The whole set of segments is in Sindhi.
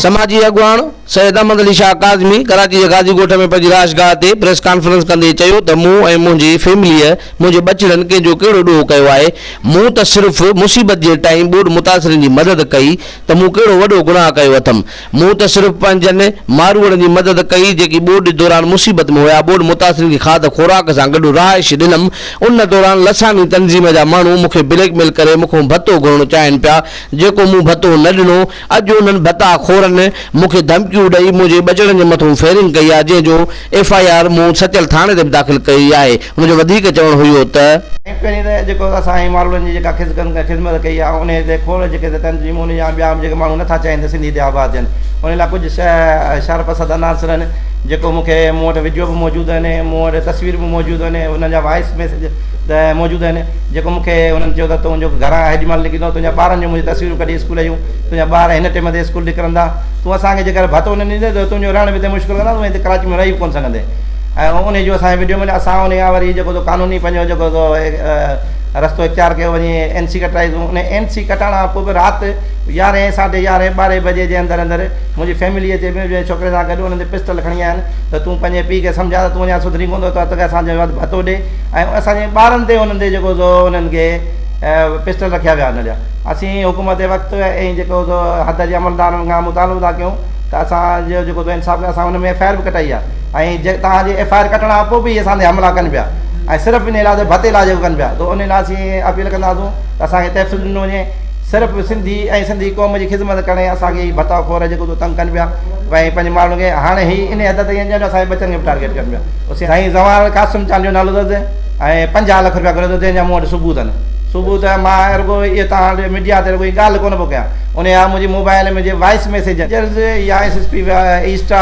سماجي اڳواڻ سيد احمد علي شاهه ڪاظمي ڪراچي جي غازي ڳوٺ ۾ پنهنجي رهائشگاهه تي پريس ڪانفرنس ڪندي چيو ته مون ۽ منهنجي فيمليء منهنجي ٻچڙن ڪنهن جو ڪهڙو ڏوهه ڪيو آهي، مون ته صرف مصيبت جي ٽائيم ٻوڏ متاثرين جي مدد ڪئي ته مون ڪهڙو وڏو گناهه ڪيو اٿم، مون ته صرف پنهنجن ماروئڙن جي مدد ڪئي جيڪي ٻوڏ دوران مصيبت ۾ هيا، ٻوڏ متاثرين کي کاڌ خوراڪ سان گڏ رهائش ڏنم، ان دوران لساني تنظيم جا ماڻهو مون کي بليڪ ميل ڪري مون کان ڀتو گهرڻ چاهين پيا، جيڪو مون ڀتو نه ڏنو، اڄ انهن ڀتا خورن مون کي ڌمڪيون ڏئي منهنجي ٻچڙن جي مٿون فيرنگ ڪئي آهي، جنهن جو ايف I R مون سچل ٿاڻي تي به داخل ڪئي آهي، هن جو وڌيڪ چوڻ هيو ته. ۽ پهرين ته جيڪو اسان ۽ ماروئڙن جي جيڪا خذمت ڪئي آهي انهي تي کوڙ جيڪي تنظيمون يا ٻيا به جيڪي ماڻهو نٿا چاهين ته سنڌي هتي آباد ٿين انهي لاء ڪجهه شر پسند عناصر آهن جيڪو مون کي مون وٽ وڊيو به موجود آهن مون وٽ تصوير به موجود آهن انهن جا وائس ميسيج ته موجود آهن جيڪو مون کي انهن چيو ته تنهنجو گهران هيڏي مهل نڪرندو تنهنجا ٻارن جون منهنجون تصويرون ڪڍي اسڪول جون تنهنجا ٻار هن ٽيم تي اسڪول نڪرندا تون اسان کي جيڪر ڀتو نه ڏيندين ته تنهنجو رهڻ به هتي مشڪل ڪندا تون هتي ڪراچي ۾ رهي به ڪونه سگهندين ۽ انهي جو اسان کي وڊيو مليو اسان انهي کان وري جيڪو سو قانوني پنهنجو جيڪو سو رستو اختيار ڪيو وڃي اين سي ڪٽرائيسون انهي اين سي ڪٽائڻ کان پوء به رات يارهين ساڍي يارهين ٻارهين بجي جي اندر اندر منهنجي فيملي اچي منهنجي ڇوڪري سان گڏ انهن تي پسٽل کڻي آيا آهن ته تون پنهنجي پيء کي سمجهاء ته تون اڃا سڌرين ڪونه ٿو ته توکي اسان جو ڀتو ڏي ۽ اسان جي ٻارن تي انهن تي جيڪو سو انهن کي پسٽل رکيا ويا انهن جا اسين حڪومت وقت ۽ جيڪو سو حد جي عملدارن کان مطالبو ٿا ڪيون ته اسان جو جيڪو سو انصاف ڪيو اسان ان ۾ ايف I R به ڪٽائي آهي ۽ توهان جي ايف I R ڪٽڻ کان پوء به اهي اسان تي حملا ڪن پيا ۽ صرف ان لاء ڀتي لاء جيڪو ڪن پيا ته ان لاء اسين اپيل ڪنداسون ته اسان کي تحفظ ڏنو وڃي صرف سنڌي ۽ سنڌي قوم جي خدمت ڪرڻ اسان کي هي ڀتا خور جيڪو سو تنگ ڪن پيا ۽ پنهنجي ماڻهن کي هاڻي هي ان حد تائين جو اسان جي ٻچن کي به ٽارگيٽ ڪن پيا سائين زوار قاسم چانڊيو نالو اٿس ۽ 50 لک روپيا گهريو اٿس جنهن جا مون وٽ ثبوت آهن ثبوت مان رڳو اهو توهان وٽ ميڊيا تي رڳو هي ڳالهه ڪونه پيو ڪيان ان جا منهنجي موبائل ۾ جي وائس ميسيج جرز يا ايس ايس پي ايسٽ آ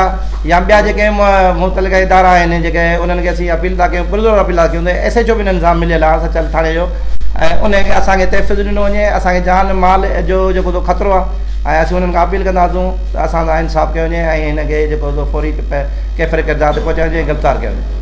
يا ٻيا جيڪي متعلقه ادارا آهن جيڪي انهن کي اسين اپيل ٿا ڪيون پرزور اپيل ٿا ڪيون ته ايس ايڇ او به انهن سان مليل آهي سچل ٿاڻي جو ۽ ان کي اسان کي تحفظ ڏنو وڃي اسان کي جان مال جو جيڪو خطرو آهي ۽ اسين انهن کان اپيل ڪنداسون ته اسان سان انصاف ڪيو وڃي ۽ هن کي جيڪو فوري ڪيفر ڪردار تي پهچايو وڃي ۽ گرفتار ڪيو وڃي.